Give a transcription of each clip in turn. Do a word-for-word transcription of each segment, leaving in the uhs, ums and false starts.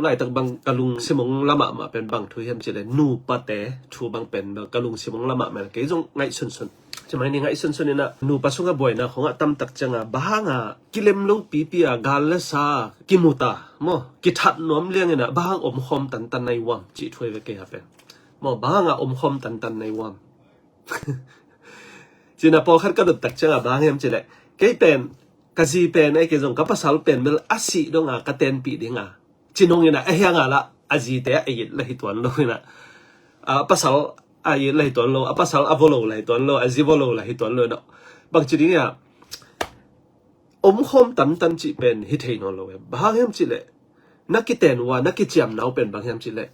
Laitak bang ka lungsim hong la mahmah pen bang thu hiam cih leh, nupate thu bang pen bang ka lungsim hong la mahmah, kei zong ngaihsunsun. Ci mai ni, ngaihsunsun in ah nupa sungah buaina khong a tamtak ciangah bang hangah kilem lo pipi a gal le sa kimu ta maw, kithat nuam liang in ah bang hang omkhawm tantan na hi uam cih thu hi ve kei a pen. Maw, bang hangah omkhawm tantan na hi uam. Ci-in ah pawlkhat ka dot tak ciangah bang hiam cih leh, kei pen, ka zi pen, ei kei zong ka pasal pen bel a sih dong a ka tenpih ding a, ci nung in ah, ahi hang a lah a zite a it lah hi tuan lo in ah, a pasal a it lah hi tuan lo, a pasal a vua lo lah hi tuan lo, a zi vua lo lah hi tuan lo in ah, bang ci ding a, omkhawm tantan cih pen hi thei nawn lo e. Bang hang hiam cih leh, na kiten uh a na kiciamna uh pen bang hiam cih leh,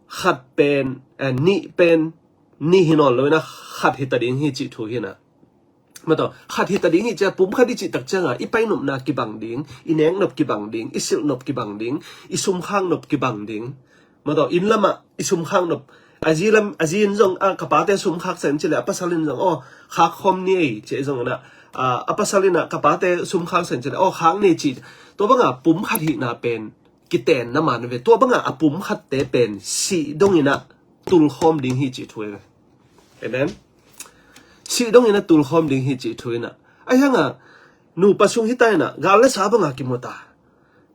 khat pen, eh, nih pen nih hi nawn lo in ah, khat hi ta ding hi cih thu hi in ah. Maw taw, khat hi ta ding hi ci a, pum khat hi cih tak ciangah i painopna kibang ding, i neknop kibang ding, i silhnop kibang ding, i sumkhangnop kibang ding. Maw taw, inn lamah i sumkhangnop, a zi lam, a zi in zong, a, ka pate sumkhak sa in cih leh, a pasal in zong, aw, khak khawm ni ei, ci ei zong in ah, a, a pasal in ah ka pate sumkhak sa in cih leh, aw, khak ni ei ci. Tua bangah pum khat hihna pen kitenna man ve. Tua bangah a pum khatte pen sih dong in ah tulkhawm ding hi cih thu hi ve. Amen. Sih dong in ah tulkhawm ding hi cih thu in ah. Ahi hang a nupa sung hi ta in ah, gal le sa bangah kimu ta.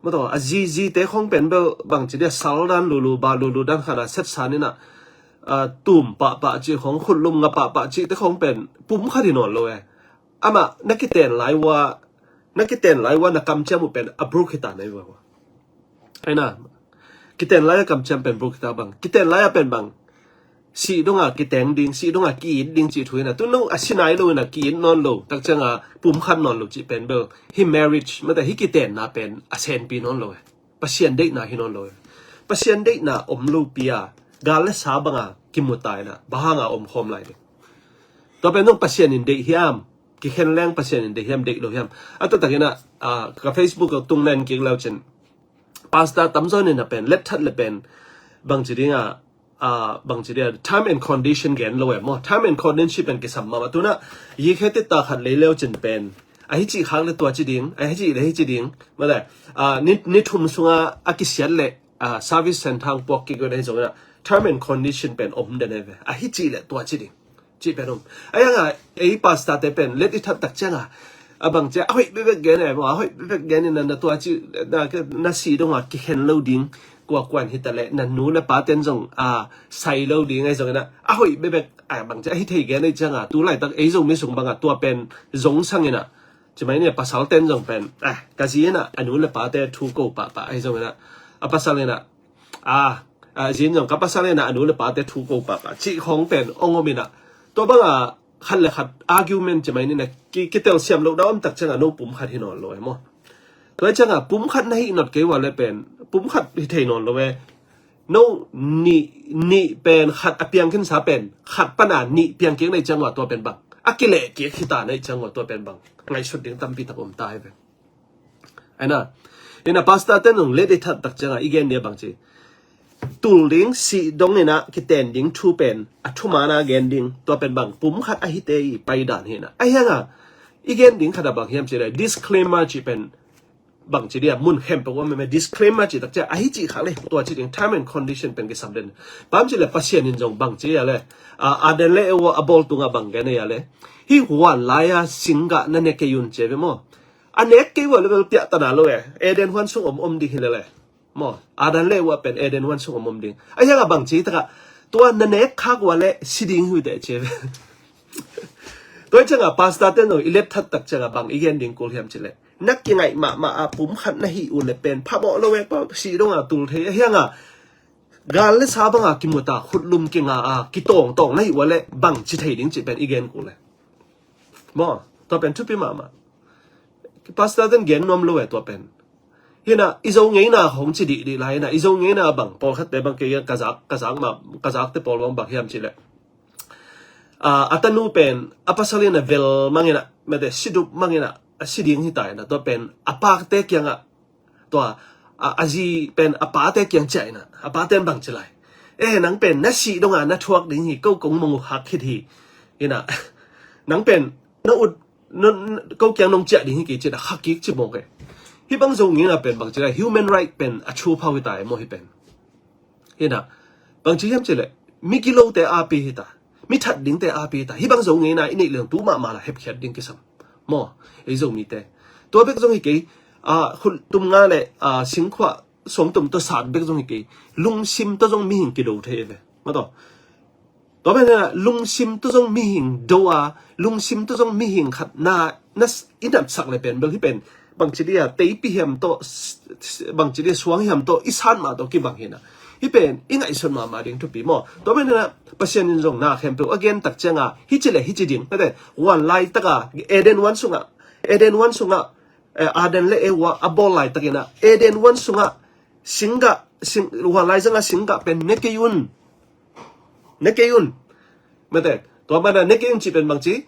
Maw taw, a zi, zite khong pen bel bang ci dia, sal dan lulu, ba lulu dan khat a setsan in ah, a, tum pahpah cih khong, khutlum nga pahpah cihte khong pen pum khat hi nawn lo e. Amah na kiten lai uh a, na kiten lai uh a na kamciam uh pen a bruk hi ta na hi uh a. Ahi na, kiten lai a kamciam pen bruk hi ta bang. Kiten lai a pen bang, sih dong a kiteng ding, sih dong a ki-it ding cih thu hi in ah. Tu no a si nai lo in ah ki-it nawn lo, tak ciangah pum khat nawn lo cih pen bel, hi marriage, maw taw, hi kitenna pen a senpi nawn lo e. Pasian deihna hi nawn lo e. Pasian deihna om lopi a, gal le sa bangah kimu ta in ah, bang hangah omkhawm lai ding? Tua pen zong Pasian in deih hiam, kikhen leng Pasian in deih hiam, deih lo hiam? A taktak in ah, a, ka Facebook ah tung na en kik leu cin, pastor tamzaw in ah pen, let that le pen, bang ci ding a, a, bang ci dia, term and condition gen lo e maw. Term and condition pen kisam mahmah. Tu in ah, yi khe tita khat lei leu cin pen, a hi cih khak le tua ci ding, a hi cih le hi ci ding. Maw taw, a, ni, ni thum sungah a kisiat leh, a, service centre hong puak kik uh na hi zong in ah, term and condition pen om den e ve. A hi cih le tua ci ding cih pen om. Ahi hang a, ei pastor te pen let i that tak ciangah, a bang ci a, a hoih bekbek gen e maw, a hoih bekbek gen in ah, na tua ci, na, na sih dong a kikhen lo ding, kua kuan hi ta leh, na nu le pa ten zong, a, sai lo ding ahi zong in ah, a hoih bekbek, a, bang ci a hi thei gen ahi ciangah, tu laitak ei Zomi sung bangah tua pen zong sang in ah, ci mai ni, pasal ten zong pen, a, ka zi in ah a nu le pate thu ko pahpah ahi zong in ah, a pasal in ah, a, a zi in zong, ka pasal in ah a nu le pate thu ko pahpah cih khong pen hong om in ah, tua bangah khat le khat argument ci mai ni na, ki, kitelsiam lohna om tak ciangah no pum khat hi nawn lo e maw. Tua ciangah pum khat na hih nop kei uh a leh pen, pum khat hi thei nawn lo e. No nih, nih pen khat a piang khinsa pen, khat pan a nih piang kik na hih ciang uh a tua pen bang, a kileh kik hi ta na hih ciang uh a tua pen bang, ngaihsut ding tampi tak om ta hi ve. Ahi na, in ah pastor ten zong let i that tak ciangah i gen dia bang ci, tul ding, sih dong in ah kiten ding thu pen a thuman a gen ding, tua pen bang, pum khat a hite i paidan hi in ah. Ahi hang a, i gen ding khat a bang hiam cih leh, disclaimer cih pen bang ci dia, mun khempeuh ah meme disclaimer cih tak ciah, a hi cih khak le tua ci ding, term and condition pen kisam den. Bang ci leh, Pasian in zong bang ci a leh, a, Adam le Eva a bawl tungah bang gen a leh, hih huan lai-a singgah na ne kei un ci ve maw. A nek kei uh a leh bel piahtana lo e. Eden huan sung om om ding hi leh leh. Maw, Adam le Eva pen Eden huan sung om om ding. Ahi hang a bang ci takah, tua na nek khak uh a leh si ding hi uh teh ci ve. Tua hi ciangah pastor ten zong i let that tak ciangah bang i gen ding kul hiam cih leh, na kingaih mahmah a pum khat na hih uh leh pen phamawh lo e, pa sih dong a tul thei. Ahi hang a, gal le sa bangah kimu ta, khutlum kinga a, kitawngtawng na hih uh a leh bang ci thei ding cih pen i gen kul e. Maw, tua pen thupi mahmah. Pastor ten gen nuam lo e tua pen. Hi in ah, i Zo ngeina hong ci dihdih lai in ah, i Zo ngeina bang, pawlkhatte bang kei ka zak, ka zak ma, ka zakte pawl bang bang hiam cih leh, a, a tanu pen a pasal in a vel mang in ah, mete sidup mang in ah, a si ding hi ta in ah, tua pen a pate kiangah, tua, a, a zi pen a pate kiang ciah in ah, a pate in bang ci lai? E, nang pen na sih dong a na thuak ding hi, ko kong mong uh khak khit hi. In ah, nang pen na ut, na, na, ko kiang nong ciah ding hi kei ci in ah, khak kik ci mawk e. Hih bang Zo ngeina pen bangci lai, human right pen a thu phau hi ta e maw hih pen. Hi na, bangci hiam cileh, mi gilote api hi ta, mi that dingte api hi ta. Hih bang Zo ngeina i neih leng tu mahmah la hepkhiat ding kisam maw, ei Zomite. Tua bek zong hi kei, a, khut tum nga le, a, singkhuah suangtum tawh sat bek zong hi kei, lungsim tawh zong mihing kido thei e ve. Maw taw. Tua pen a, lungsim tawh zong mihing do a, lungsim tawh zong mihing khat na, na s-, i natsak le pen bel hih pen bangci dia, teipi hiam tawh, s-, s-, bangci dia, suang hiam tawh, i san mah tawh kibang hi na. Hih pen i ngaihsut mahmah ding thupi maw. Tua pen a, Pasian in zong na khempeuh a gen tak cianga, hih ci le hih ci ding, mate, huan laitaka, Eden huan sungah, Eden huan sungah, eh, Adam le Eva a bawl laitakin a, Eden huan sungah, singgah, sing, huan laizanga singgah pen ne kei un. Ne kei un. Mate, tua mana ne kei un cih pen bangci,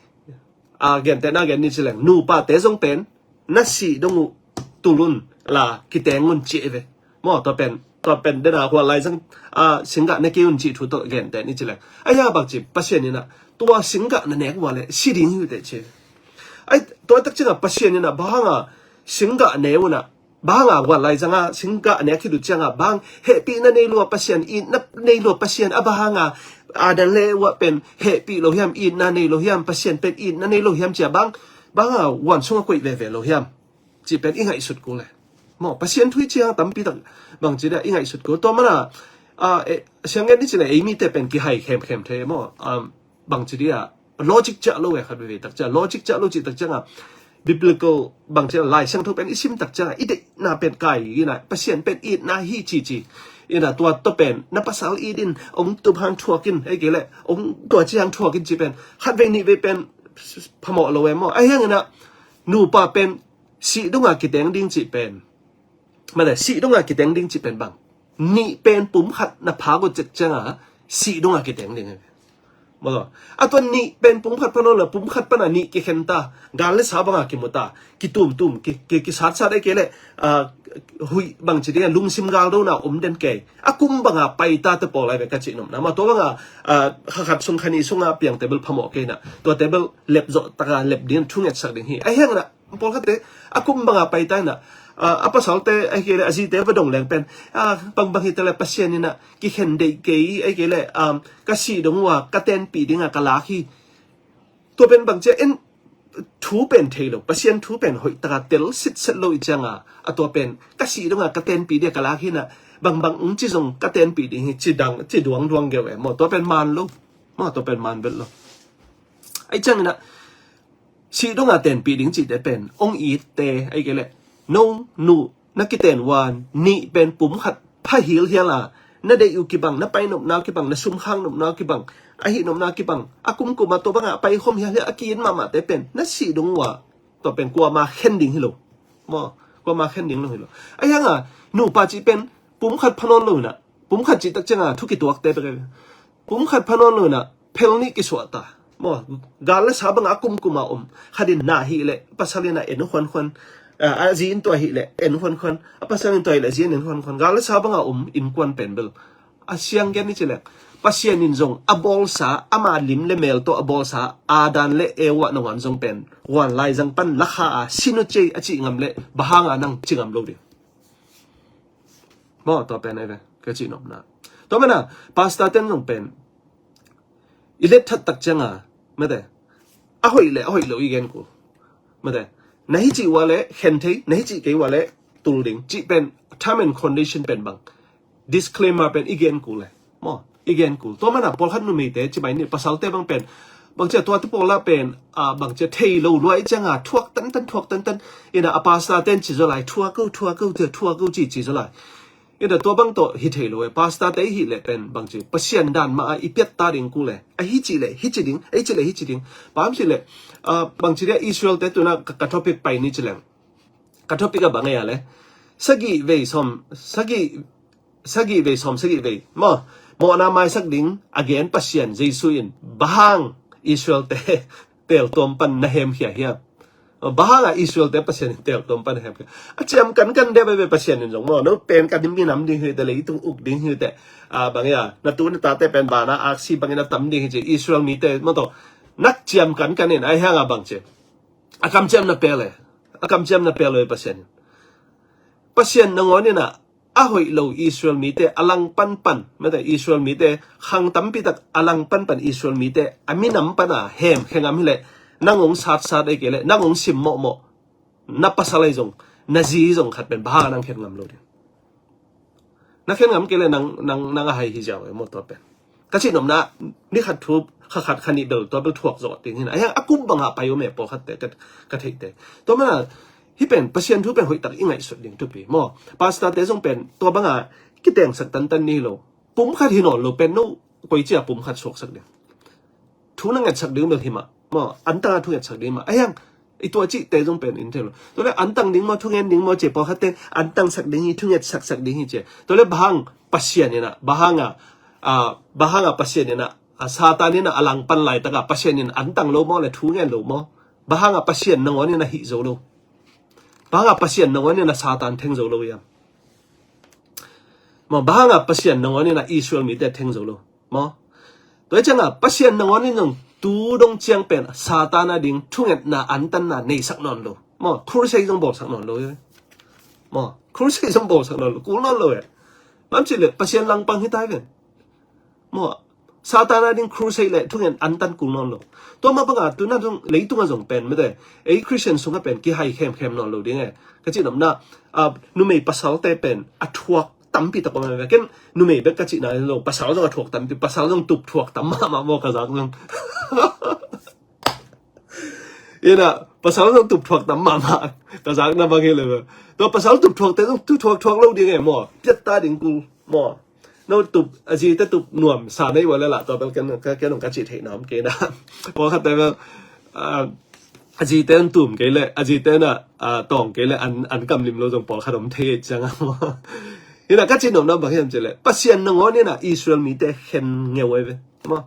a, gentehna gen ni ci leng, nupate zong pen na sih dong uh tul un la kiteng un cih e ve. Maw, tua pen, tua pen dena huan laizang, a, singgah ne kei un cih thu tawh genteh ni ci leng. Ahi a bangci, Pasian in a, tua singgah na nek uh a le si ding hi uh teh ci e ve. Ai, tua tak cianga Pasian in a, bang hanga singgah ne un a, bang hanga huan laizanga singgah nek hi uh cianga, bang hehpihna nei lo a, Pasian itna nei lo a, Pasian a bang hanga Adam le Eva pen hehpih lo hiam, itna nei lo hiam, Pasian pen itna nei lo hiam cia, bang, bang hanga huan sungah koih veve lo hiam. Cih pen i ngaihsut kul e. Maw, Pasian thu i ciang tampi tak bangci dia i ngaihsut kul. Tua mana, a, e, siang ngen ni ci le ei mite pen kihai khemkhem thei maw. Um, bangci dia, logic ciah lo e khat veve tak ciang, logic ciah lo cih tak cianga, biblical bangci a, Lai Siangtho pen i sim tak cianga, i deihna pen kai ina, Pasian pen itna hi cici. Ina tua tawh pen, na pasal it in, ong tup hang thuak in, ei kei le, ong tua ci hang thuak in cih pen, khat vei nih vei pen, phamawh lo e maw. Ahi hangin a, nupa pen, sih dunga kiteng ding cih pen. Mate, sih dunga kiteng ding cih pen bang. Nih pen pum khat na phak uh cek cianga, sih dunga kiteng ding. Maw. A tua nih pen pum khat pan lo la, pum khat pana nih kikhen ta, gal le sa banga kimu ta, kitumtum, ki, ki, kisatsat e kei le, a, huih bangci dia, lungsim galdona om den kei. A kum banga pai ta te pawl ai ve ka cih nopna. Maw tua banga, a, kha khat sung kha nih sunga piang table phamawh kei na. Tua table lep zawh taka lep ding thungetsak ding hi. Ahi hangin a, pawlkhatte, a kum banga pai ta ina, a, a pasalte, ahih kei le, a zite va dong leng pen, a, bangbang hi ta le Pasian ina, kikhen deih kei, ahih kei le, um, ka sih dong uh a, ka tenpih dinga ka lak hi. Tua pen bangci a en, thu pen thei lo, Pasian thu pen hoih taka tel sitset lo i cianga, a tua pen, ka sih donga ka tenpih dinga ka lak hi na, bangbang ong ci zong ka tenpih ding hi, ci dang, ci duangduang geu e, maw, tua pen man lo, maw, tua pen man vet lo. Ahi ciangin a, sih donga tenpih ding cihte pen, ong itte, ahih kei le, no, nu, na kiten uh a, nih pen pum khat pha hilhial a, na deih uh kibang, na pai nopna uh kibang, na sumkhang nopna uh kibang, ahi nopna uh kibang, a kumkum a tua banga pai khawm hialhial a ki-it mahmahte pen, na sih dong uh a, tua pen kuama khen ding hi lo. Maw, kuama khen ding lo hi lo. Ahi hanga, nupa cih pen, pum khat pha nawn lo ina, pum khat cih tak cianga thu kituakte pek e. Pum khat pha nawn lo ina, phel nih kisuah ta. Maw, gal le sa banga a kumkum a om. Khat in na hih le, pasal in a en khuankhuan. A, a zi in tua hih le, en khuankhuan. A pasal in tua hih le, zi in en khuankhuan. Gal le sa banga om, innkuan pen bel. A siang gen ni ci le. Pasian in zong, a bawlsa, ama lim le mel tawh a bawlsa, Adam le Eva nangawn zong pen. Huan laizang pan lakha a, sin uh ciai a cih ngam le, bang hanga nang ci ngam lo ding. Maw, tua pen ai ve, ka cih nopna. Tua mana, pastor ten zong pen, i let that tak cianga, mate, a hoih le, a hoih lo i gen kul. Mate, na hi cih uh a le, khen thei, na hi cih kei uh a le, tul ding. Cih pen, term and condition pen bang. Disclaimer pen i gen kul le. Maw, i gen kul. Tua mana, pawlkhat numeite, ci mai ni, pasalte bang pen. Bang cia tua tu pawla pen, a, bang cia thei lo lua i cianga, thuak tantan, thuak tantan. Ina a pastor ten ci zaw lai, thuak ko, thuak ko, thuak ko, ci, ci zaw lai. Ina tua bang tawh hi thei lo e, pastor te i hih le pen bang ci, Pasian dan mah a i piat ta ding kul e. A hi ci le, hi ci ding, a hi ci le, hi ci ding. Bang ci le, a, bang ci le Israel te tuna ka, ka topic pai ni ci leng. Ka topic a bang e a le. Sagih vei sawm, sagih, sagih vei sawm, sagih vei. Maw, mawhna maisak ding, a gen Pasian, Jesu in, bang hang Israel te, teltuam pan na hemkhia hiam. Bang hanga Israel te Pasian in teltuam pan hemkhia. A ciam kankan deuh bebe Pasian in zong maw. No pen ka dim minam ding hi te, leitung uk ding hi te. A bang ia, na tu na tate pen bana aksi bangin a tam ding hi ci Israel mite maw taw. Nak ciam kankan in ai hanga bang ci. A kamciam na pel e. A kamciam na pel lo e Pasian in. Pasian nangawn in ah a hoih lo Israel mite a lang panpan, mate, Israel mite khang tampi tak a lang panpan Israel mite a minam pana hemkhia ngam hileh, nang hong satsat ei kei leh, nang hong sim mawhmawh, na pasal ei zong, na zi zong khat pen bang hang nang khen ngam lo ding? Na khen ngam kei leh nang, nang, nang a hai hi ziau e maw tua pen. Ka cih nopna, ni khat thu, kha khat kha nih bel tua bel thuak zawh ding hi na. A hiang a kum bangah pai om e pawlkhatte ka, ka theihte. Tua mana hih pen Pasian thu pen hoihtak i ngaihsut ding thupi maw. Pastorte zong pen tua banga kitengsak tantan ni lo. Pum khat hi nawn lo pen no koi cia pum khat suaksak ding? Thu na ngetsak ding bel hi mah maw, antanga thu ngetsak ding mah. A hiang i tua cihte zong pen in thei lo. Tua le antang ding maw, thungen ding maw cia pawlkhatte antangsak ding hi, thu ngetsaksak ding hi cia. Tua le bang hang Pasian in ah, bang hang a, a, bang hang a Pasian in ah, a, Satan in ah a langpan laitaka Pasian in antang lo maw le thu ngen lo maw? Bang hang a Pasian nangawn in ah hih zo lo? Bang hang a Pasian nangawn in ah Satan theng zo lo hiam? Maw, bang hang a Pasian nangawn in ah Israel mite theng zo lo? Maw, tua hi cianga Pasian nangawn in zong tu dong ciang pen Satan a ding thungetna antanna neisak nawn lo. Maw, crusade zong bawlsak nawn lo hi. Maw, crusade zong bawlsak nawn lo, kul nawn lo e. Bang ci le Pasian langpang hi tai ven. Maw, Satan a ding crusade le thungen antan kul nawn lo. Tua mah banga tuna zong leitunga zong pen mete, ei Christian sunga pen kihai khemkhem nawn lo ding e. Ka cih nopna, a, numei pasalte pen a thuak tampi tak om e. Ken numei bek ka cihna lo, pasal zong a thuak tampi, pasal zong tup thuak tam mahmah maw ka zak zong. Ina, pasal zong tup thuak tam mahmah ka zakna bang hi le. Tua pasal tup thuakte zong tup thuak thuak lo ding e maw. Piatta ding kul maw. No tup, a zite tup nuam sa nei ua le lah tua bel ken, ken, ken ka cih theihna om kei na. Pawlkhatte bel, a, a zite an tum kei le, a zite na, a, tawng kei le an, an kam lim lo zong pawlkhat om thei cianga maw. Ina ka cih nopna bang hiam ci le, Pasian nangawn ina Israel mite khen ngeu ai ve maw.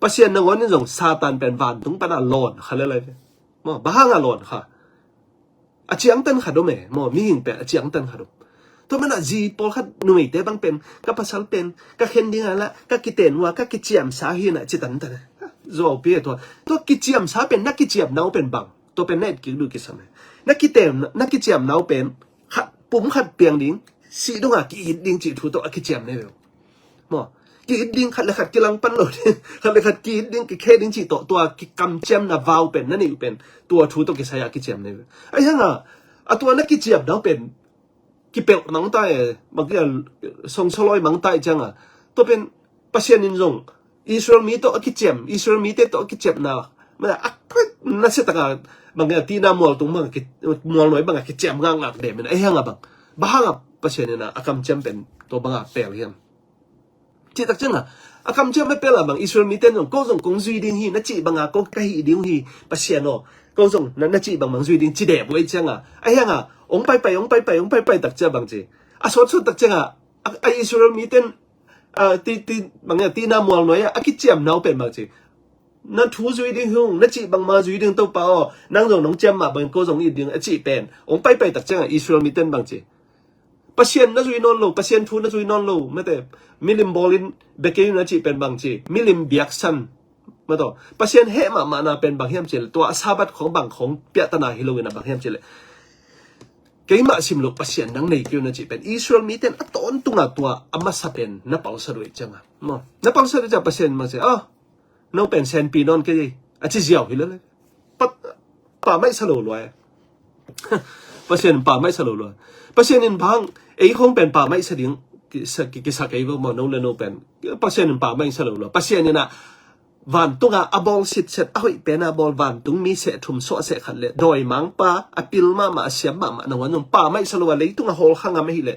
Pasian nangawn in zong Satan pen vantung pana lawn kha le lai ve. Maw, bang hang a lawn kha? A ciangtan khat om e. Maw, mihing pen a ciangtan khat om. Tua mana zi pawlkhat numeite bang pen, ka pasal pen ka khen ding a lah ka kiten ua ka kiciamsa hi na ci tantan e. Zuaupi e tua. Tua kiciamsa pen na kiciamna uh pen bang? Tua pen na et kik duh kisam e. Na kiten, na kiciamna uh pen khat, pum khat piang ding, sih donga ki-it ding cih thu tawh a kiciam ne ve uh. Maw, ki-it ding, khat le khat kilangpan lo ding, khat le khat ki-it ding, kikhe ding cih tawh tua kikamciamna vau pen na neih uh pen tua thu tawh kisai a kiciam ne ve. A hianga a tua na kiciamna uh pen kipelh mangta e, bang kia songsoloi mangta e cianga tua pen Pasian in zong Israel mi tawh a kiciam, Israel mite tawh a kiciamna, mana a kret nasia taka bang a tina mual tung bang a ki, mual nuai bang a kiciam ngakngak dem in a hianga bang, bang hanga Pasian in a kamciam pen tua banga pel hiam? Cih tak cianga a kamciam a pel a bang Israel mite zong ko zong kong zui ding hi na cih banga ko ka hih ding hi Pasian aw, ko zong na, na cih bang bang zui ding ci deh buai cianga a hianga ong paipai, ong paipai, ong paipai tak cia bang ci a sawtsawt tak cianga a, a Israel mite a, ti, ti, bang a, tina mual nuai a, a kiciamna uh pen bang ci. Na thu zui ding hung, na cih bangma zui ding Topa aw, nang zong nong ciam mah bang ko zong it ding a cih pen. Ong paipai tak cianga Israel miten bang ci. Pasian na zui nawn lo, Pasian thu na zui nawn lo, mete, milim bawlin bia kei un a cih pen bang ci. Milim biaksan. Maw, Pasian heh mahmahna pen bang hiam ci le, tua a Sabbath khong bang khong piahtana hi lo in a bang hiam ci le. Keimah sim loh Pasian nang nei kei un a cih pen Israel miten a tawntunga tua a masa pen na palsat uh ei cianga. Maw, na palsat uh ciang Pasian mang ci, ah, no pen senpi nawn kei ei a ci ziau hi lele. Pa, pa maihsa lo lua e. Pasian in pa maihsa lo lua. Pasian in bang ei khong pen pa maihsa ding kisa, ki, kisa kei vo maw, no le no pen. Pasian in pa maihsa lo lua. Pasian in a vantunga a bawl sitset, a hoih pena bawl, vantung mi seh thum suah seh khat le dawimangpa, a pil mahmah, a siam mahmah nangawn zong pa maihsa lo a leitunga hawlkhang a mah hi le.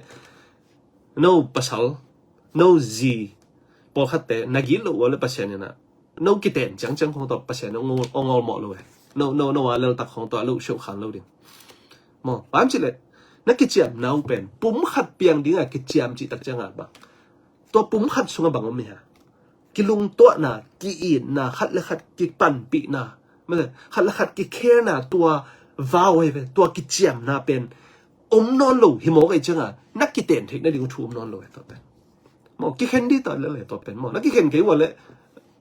No pasal, no zi pawlkhatte na gilo uh le Pasian in a no kiten ciangciang khong tawh Pasian in ong, ong awlmawh lo e. No, no, no a leltak khong tawh a lo siauhkhan lo ding. Maw, bang ci le, na kiciamna uh pen pum khat piang dinga kiciam cih tak cianga bang, tua pum khat sunga bang om hi ha? Kilungtuahna, ki-itna, khat le khat kipanpihna, mate, khat le khat kikherna, tua vau ahi ve, tua kiciamna pen om nawn lo hi mawk ahi cianga na kiten theih nading uh thu om nawn lo e tua pen. Maw, kikhen dih ta lele tua pen maw, na kikhen kei ua le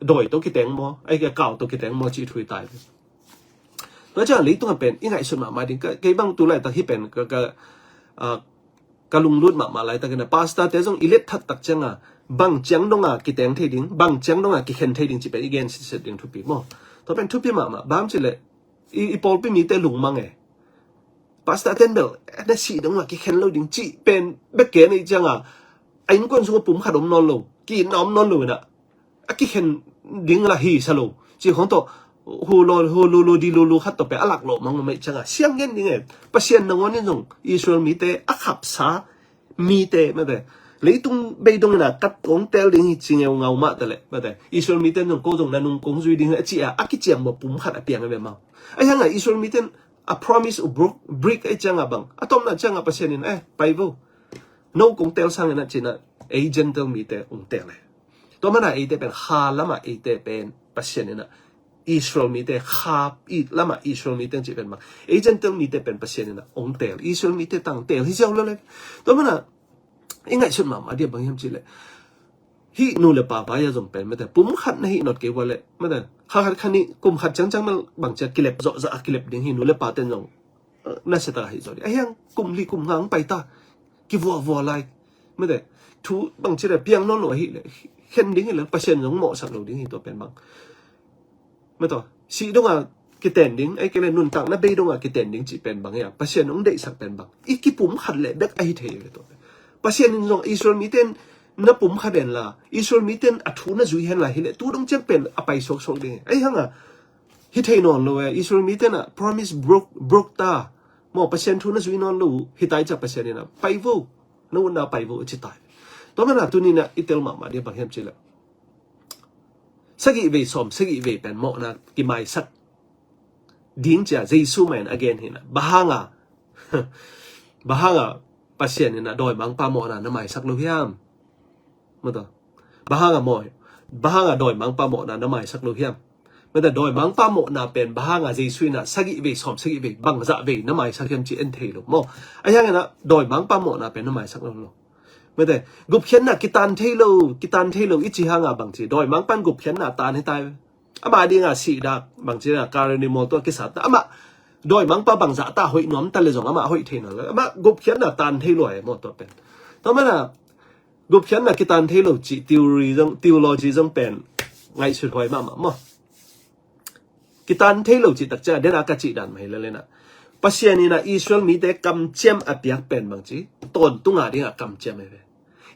dawi tawh kiteng maw, ai kei kau tawh kiteng maw cih thu hi tai ve. Tua ciang leitunga pen i ngaihsut mahmah ding, ka, kei bang tu laitak hi pen ka, ka, a, ka lunglut mahmah laitakin a pastor te zong i let that tak cianga bang ciang donga kiteng thei ding, bang ciang donga kikhen thei ding ci pen i gen sitset ding thupi maw? Tua pen thupi mahmah. Bang cileh i, i pawlpi mite lungmang e. Pastor ten bel na sih donga kikhen lo ding ci pen bek gen i cianga a innkuan sunga pum khat om nawn lo, ki-itna om nawn lo ina a kikhen ding la hi sa lo ci khong tawh hu lo hu lu lu di lu lu khat tawh pe a lak lo mang mei cianga siang gen ding e. Pasian nangawn in zong Israel mite a khapsa mite mate leitung beidong ina kat kong tel ding hi ci ngeu ngau mah tale mate Israel mite zong ko zong nanung kong zui ding a ci a a kiciam bo pum khat a piang a be mau. A hianga Israel mite a promise u break a cianga bang a tomna cianga Pasian in eh pai vo. No kong tel sangin a cina ei Gentile mite ung tel e. Tua mana eite pen kha lama eite pen Pasian ina Israel mite kha i lama Israel mite ci pen bang ei Gentile mite pen Pasian ina ong tel Israel mite tang tel hi ziau lo le. Tua mana i ngaihsut mahmah dia bang hiam cileh hih nu le pa vai a zong pen mate pum khat na hih not kei vua le mate kha khat khan nih kum khat ciangciang mal bang cia kilep zawh zah a kilep ding hi nu le pa ten zong na se ta hi zo di a hiang kum li kum ngang pai ta ki vua vua lai mate thu bang cileh piang nawn lo ahi le khen ding hi le Pasian zong mawhsak lo ding hi tua pen bang mate sih donga kiten ding ai kele nuntak na bei donga kiten ding ci pen bang ya Pasian ong deihsak pen bang i kipum khat le bek ahi thei le tua pen Pasian in zong Israel miten na pum khat den la Israel miten a thu na zui hen la hi le tu dong ciang pen a pai sok sok ding ai hanga hi thei nawn lo e Israel miten a promise broke broke ta maw Pasian thu na zui nawn lo hi tai ca Pasian ina pai vo na un na pai vo ci tai. Tua mana tunina i tel mahmah dia bang hiam cileh sagih vei sawm sagih vei pen mawhna kimaisak ding cia Jesu main a gen hina bahanga bahanga Pasian ina dawimangpa mawhna na maisak lo hiam? Mata bahanga mawi bahanga dawimangpa mawhna na maisak lo hiam? Mata dawimangpa mawhna pen bahanga Jesu ina sagih vei sawm sagih vei bangzah vei na maisak hiam ci en thei lo maw? A hiangina dawimangpa mawhna pen na maisak lo lo mate gupkhiatna kitan thei lo kitan thei lo i ci hanga bang ci dawimangpan gupkhiatna tan hi tai. Ama dinga sihdak bang ci na karani mawl tua kisat ta ama dawimangpa bangzah ta hoih nuam ta le zong ama hoih thei nawn lo ama gupkhiatna tan thei luai maw tua pen. Tua mana gupkhiatna kitan thei lo ci theory zong theology zong pen ngaihsut huai mahmah maw? Kitan thei lo ci tak cia dena ka cih dan mah hi le lena Pasian ina Israel mite kamciam a piak pen bang ci tawntunga dinga kamciam hi ve.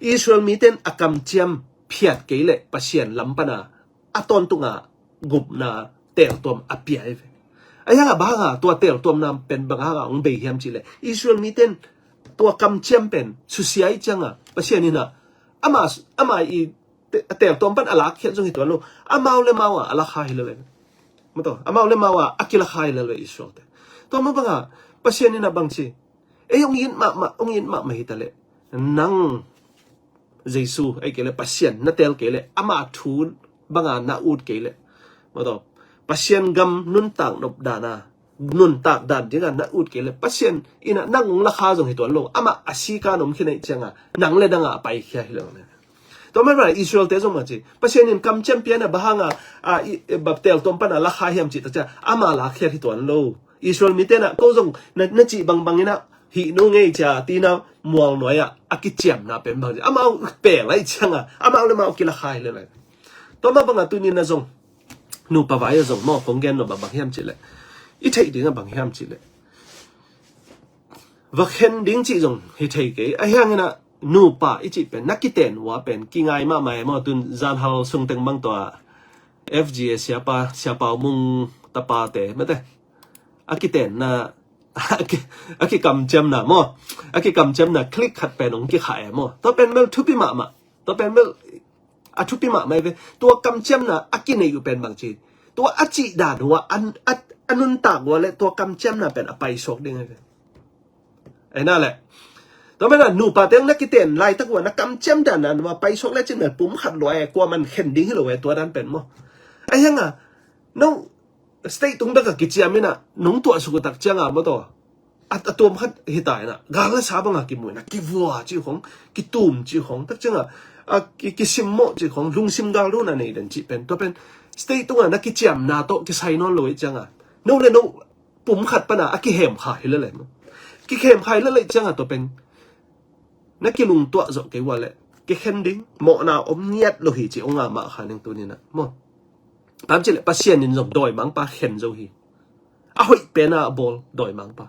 Israel miten a kamciam phiat kei le Pasian lam pana a tawntunga gupna teltuam a pia hi ve. A hianga banga tua teltuamna pen bang hanga ong bei hiam ci le Israel miten tua kamciam pen susia i cianga Pasian ina ama ama i te- a teltuam pan a lakkhiat zong hi tuan lo. Amau le mau a a lakha hi lo le. Mato amau le mau a a kilakha hi lo le Israel te. Tua ma banga Pasian ina bang ci ei ong it mahmah ong it mahmah hi ta le nang Jesu ei kei le Pasian na tel kei le ama thu banga na ut kei le mato Pasian gam nuntak nop dana nuntak dan dinga na ut kei le Pasian ina nang ong lakha zong hi tuan lo ama a sika nom khin ei cianga nang le nanga a paikhia hi lo le. Tua man bana Israel te zong ma ci Pasian in kamciam piana bahanga a i- i- baptel tuam pana lakha hiam ci ta cia ama lakkhiat hi tuan lo. Israel mi tena ko zong na, na cih bangbang ina hih nu ngei cia tina mual nuai ah a kiciamna pen bang ci amau pe lai cianga amau le mau kilakha hi le lai. Tua ma banga tuni na zong nupa vai a zong maw kong gen lo bang bang hiam ci le i theih dinga bang hiam ci le va khen ding cih zong hi thei kei a hiangina nupa i cih pen na kiten ua pen kingai mahmah e maw tun zanhal sungteng bang tua F G A siapa siapa mung tapate mate a kiten na a ki- a kikamciamna maw a kikamciamna click khat pen ong kikha e maw tua pen mel thupi mahmah tua pen mel a thupi mahmah ve tua kamciamna a kinei uh pen bang ci tua a cih dan ua an a a nuntak ua le tua kamciamna pen a paisuak ding ve. Aina le tua mena nupa teng na kiten laitak ua na kamciam dan na nua paisuak le cin mel pum khat lua e kua man khen ding hi lo e tua dan pen maw. A hianga no state tung bek a kiciam ina nong tuah suk tak cianga maw taw a a tuam khat hi ta ina gal le sa banga kimu ina kivua ci khong kitum ci khong tak cianga a ki- kisimmawh ci khong lungsim gal dona nei den ci pen tua pen state tunga na kiciamna tawh kisai nawn lo i cianga no le no pum khat pana a kihem kha hi le le maw kihem kha hi le le cianga tua pen na kilungtuah zawh kei ua leh kikhen ding, mawhna om ngiat lo hi ci hong amah kha ning tuni-in ah maw. Bang ci leh Pasian in zong dawimangpa khen zo hi. A hoih pen a bawl dawimangpa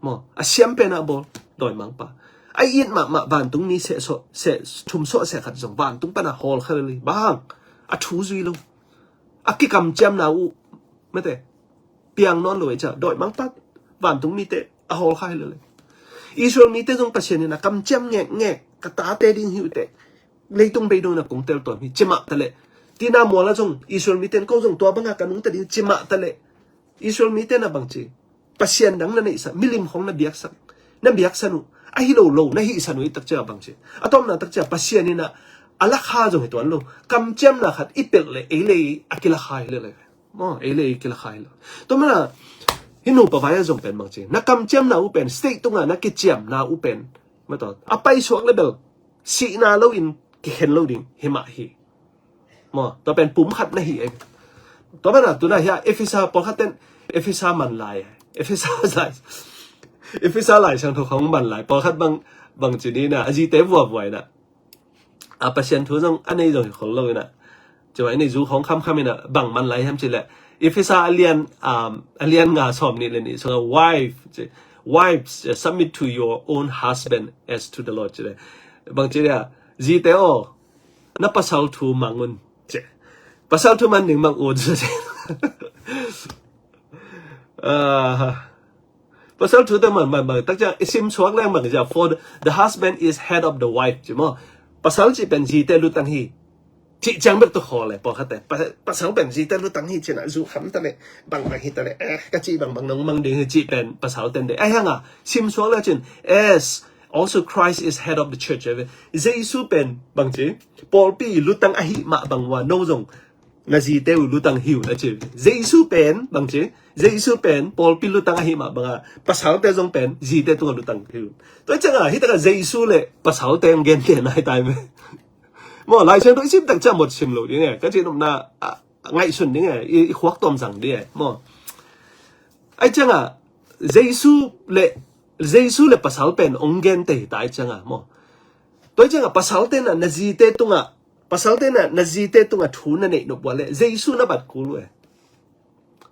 maw, a siam pen a bawl dawimangpa. A it mahmah vantung mi seh sawh, seh thum sawh seh khat zong vantung pan a hawl kha lel hi. Bang hang? A thu zui lo, a kikamciamna uh mate piang nawn lo ei cia, dawimangpa vantung mite a hawl kha hi lel hi. Israel mite zong Pasian in a kamciam ngekngek, ka tate ding hi uh teh, leitung beidong in a kong teltuam hi ci mah ta leh, tina mual ah zong Israel mite in ko zong tua bang a ka nungta ding ci mah ta leh, Israel mite in a bang ci, Pasian dang na neihsak, milim khong na biaksak, na biaksan uh, ahi lo lo na hihsan uh i tak cia bang ci, a tawpna tak cia Pasian in a, a lakha zong hi tuan lo, kamciamna khat i pelh leh ei le ei a kilakha hi lel hi. Maw, ei le ei kilakha hi lo. Tua mana hih nupa vai ah zong pen bang ci, na kamciamna uh pen, state tunga na kiciamna uh pen, maw, tua a paisuak leh bel sihna lo in kikhen lo ding hi mah hi. Maw, tua pen pum khat na hi ei. Tua mana tuna hi a Efesa pawlkhat ten, Efesa manlai, Efesa lai, Efesa Lai Siangtho khong manlai pawlkhat bang, bang ci ni na, a zite vuavuai na, a Pasian thu zong a nei zong hi khol lo in a, ci mai nei zu khong khamkham in a, bang manlai hiam ci leh, Efesa a lian, um, a lian nga sawm nih le nih sungah, wife ci, wives, uh, submit to your own husband as to the Lord ci leh, bang ci leh, zite aw, na pasal thu mang un ci. Pasal thu man ding mang un ci. Ah, pasal thu te man, man, man tak ciang i sim suak leng bang cia, for the, the husband is head of the wife ci maw. Pasal ci pen zite lutang hi. Cih ciang bek tawh khawl leh pawlkhat te, pa-, pasal pen zite lutang hi ci-in a, zu kham ta leh, bang bang hi ta leh, eh, ka cih bang bang nong mang ding hi cih pen pasal ten de. Ahi hang a sim suak leh cin, as also Christ is head of the church. Jesu pen bang ci, pawlpi lutang ahih mah bang ua no zong na zite uh lutang hi un a ci. Jesu pen bang ci, Jesu pen pawlpi lutang ahih mah bang a, pasalte zong pen zite tungah lutang hi un. Tua ciang a, hi tak a Jesu le pasalte hong gente nai tai meh. Maw, Lai Siangtho i sim tak ciang mawk sim lo ding e, ka cih nopna, a, ngaihsun ding e, i, i khuak tuam zang ding e, maw. Ahi ciang a, Jesu le, Jesu le pasal pen hong gente hi ta ahi ciang a, maw. Tua ahi ciang a, pasalte in a na zite tungah, pasalte in a na zite tungah thu na neih nop ua leh Jesu na bat kul uh e.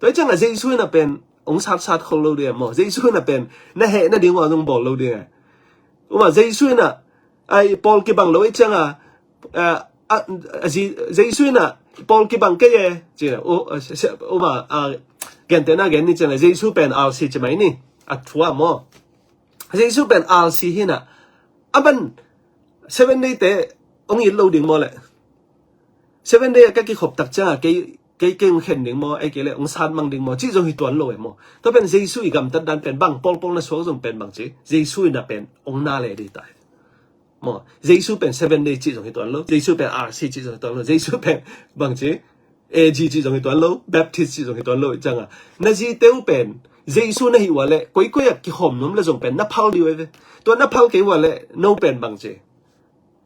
Tua ahi ciang a Jesu in a pen hong satsat khol lo ding e, maw. Jesu in a pen na heh nading uh a zong bawl lo ding e. Uma, Jesu in a, ai, pawl kibang lo ahi ciang a, a, a, a, Jesu in a pawl kibang kei e ci-in a, u, a, se, se, uma, a, gentehna gen ni ciang a, Jesu pen R C ci mai ni, a thu ah, maw. Jesu pen R C hi-in a, a man Seven Day te hong it lo ding maw leh, Seven Day a ka kikhop tak ciang a kei, kei, kei hong khen ding maw, ei kei leh hong sat mang ding maw, cih zong hi tuan lo e, maw. Tua pen Jesu i gamtat dan pen bang, pawlpawl na suak zong pen bang ci, Jesu in a pen hong na le ding ta hi. Maw, Jesu pen Seven Day cih zong hi tuan lo, Jesu pen R C cih zong hi tuan lo, Jesu pen bang ci, A G cih zong hi tuan lo, Baptist cih zong hi tuan lo, ahi ciang a, na zite uh pen Jesu na hih ua leh, koikoi a kikhawm nuam leh zong pen na phal ding uh e ve. Tua na phal kei ua leh no pen bang ci,